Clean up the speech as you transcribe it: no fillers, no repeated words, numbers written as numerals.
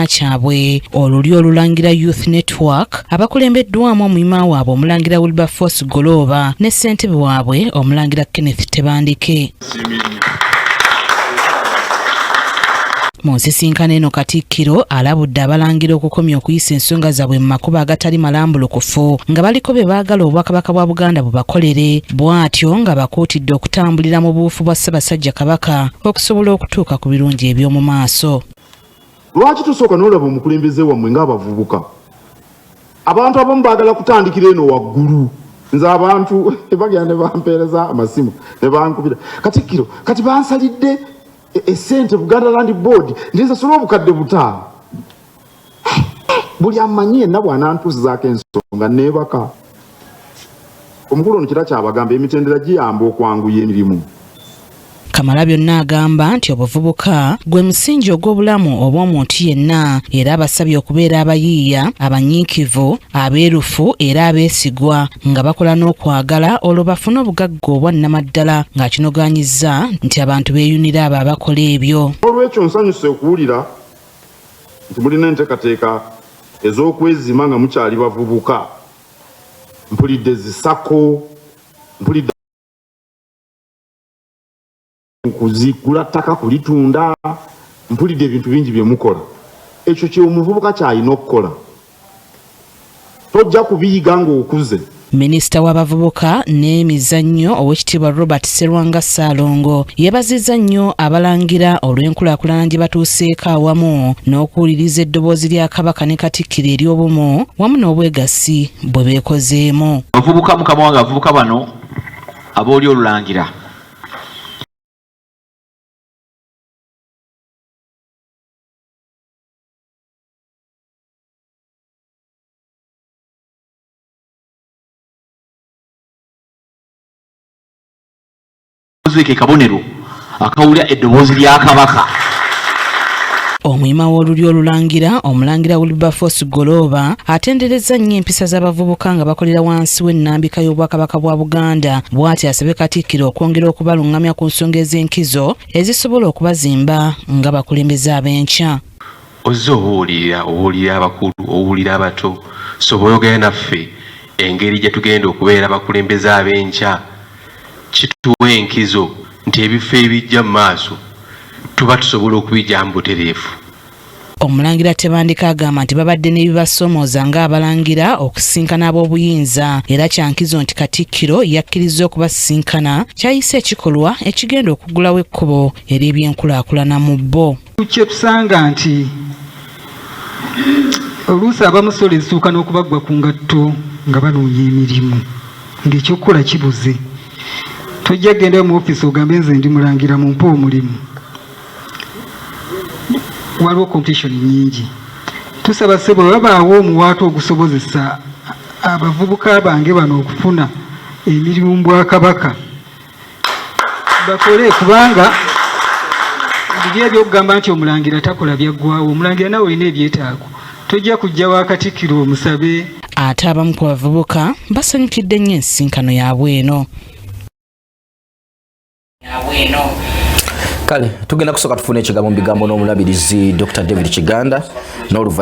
kyabwe Olulyo Olulangira Youth Network, abakulembeddwamu omuyima waabwe Omulangira Wilberforce Golooba ne ssentebe waabwe Omulangira Kenneth Tebandike. Mu nsisinkano eno, Katikkiro alabudde abalangira okukomya okuyisa ensonga zaabwe mu makubo agatali malambulukufu nga baliko bye baagala Obwakabaka bwa Buganda bubakolere, bw'atyo nga bakuutidde okutambulira mu buufu bwa Ssaabasajja Kabaka okusobola okutuuka ku birungi eby'omu maaso. Lwaki tusooka n'olaba omukulembeze wammwe ng'abavubuka? Abantu abamu baagala kutandikira eno waggulu. Nze abantu bagenda ne bampeereza amasimu ne bankubira, "Katikkiro, kati bansalidde esente Buganda Land Board, ndinsasula 5000." Buli amanyi yenna bw'anantuusizaako ensonga, neebaka omukulu ono. Kira kyabagamba, emitendera giyamba okwanguya emirimu. Kamalabyonna agamba nti obuvubuka gwe musingi ogw'obulamu obw'omuntu yenna, era abasabye okubeera abayiiya, abanyiikivu, abeerufu era abeesigwa, nga bakola n'okwagala, olwo bafune obugagga obwa nnamaddala, ng'akinogaanyizza nti abantu beeyunira abo abakola ebyo. Olwekyo nsanyuse okuwulira nti mulina enteekateeka ez'okwezima nga mukyali bavubuka. Mpulidde zi SACCO, mpulidde kuzigula ttaka, kulitunda, mpulidde ebintu bingi bye mukola. Ekyo kye omuvubuka kyalina okukola, tojja kubiyiga ng'okuze. Minisita w'abavubuka n'emizannyo, Oweekitiibwa Robert Serwanga Ssaalongo, yeebazizza nnyo abalangira olw'enkulaakulana gye batuuseeko, awamu n'okuwuliriza eddoboozi lya Kabaka ne Katikkiro ery'obumu wamu n'obwegassi bwe beekozeemu. Abavubuka, mukama wange, abavubuka bano abooli olulangira ke kabonero akawulira eddoboozi lya Kabaka. Omuyima w'Olulyo Olulangira, Omulangira Wilberforce Golooba, atenderezza nnyo empisa z'abavubuka nga bakolera wansi w'ennambika y'Obwakabaka bwa Buganda. Bw'ati asabye Katikkiro okwongera okubaluŋŋamya ku nsonga ez'enkizo ezisobola okubazimba nga bakulembeze ab'enkya. Ozze obuwulirira, obuwulira abakulu, owulira abato, so bw'oyogera naffe engeri gye tugenda okubeera abakulembeze ab'enkya, kituwa enkizo nti ebifo ebijja mu maaso tuba tusobola okubijjamu butereevu. Omulangira Tebandika agamba nti babadde n'ebibasoomooza ng'abalangira okusisinkana ab'obuyinza, era kyankizo nti Katikkiro yakkirizza okubasisinkana, kyayise ekikolwa ekigenda okuggulawo ekkubo ery'ebyenkulaakulana mu bo. Kyetusanga nti oluusi abamu sole zituuka n'okubaggwa ku ngatto nga banoonya emirimu, ng'ekyokukola kibuze. Tojja kugendayo mu ofiisi ogambe, "Nze ndi mulangira, mumpe omulimu." Waliwo competition nyingi. Tusaba ssebo, wabaawo omuwaatwa ogusobozesa abavubuka bange bano okufuna emirimu mu bwakabaka, bakole, kubanga biri ebyokugamba nti omulangira takola byaggwawo. Omulangira nawe olina ebyetaago, tojja kujja wa Katikkiro omusabe. Ate abamu ku bavubuka basanyukidde nnyo ensisinkano yaabwe eno. Kale tugenda kusooka tufune ekigambo mu bigambo n'Omulabirizi Dr David Kiganda n'oluvannyuma.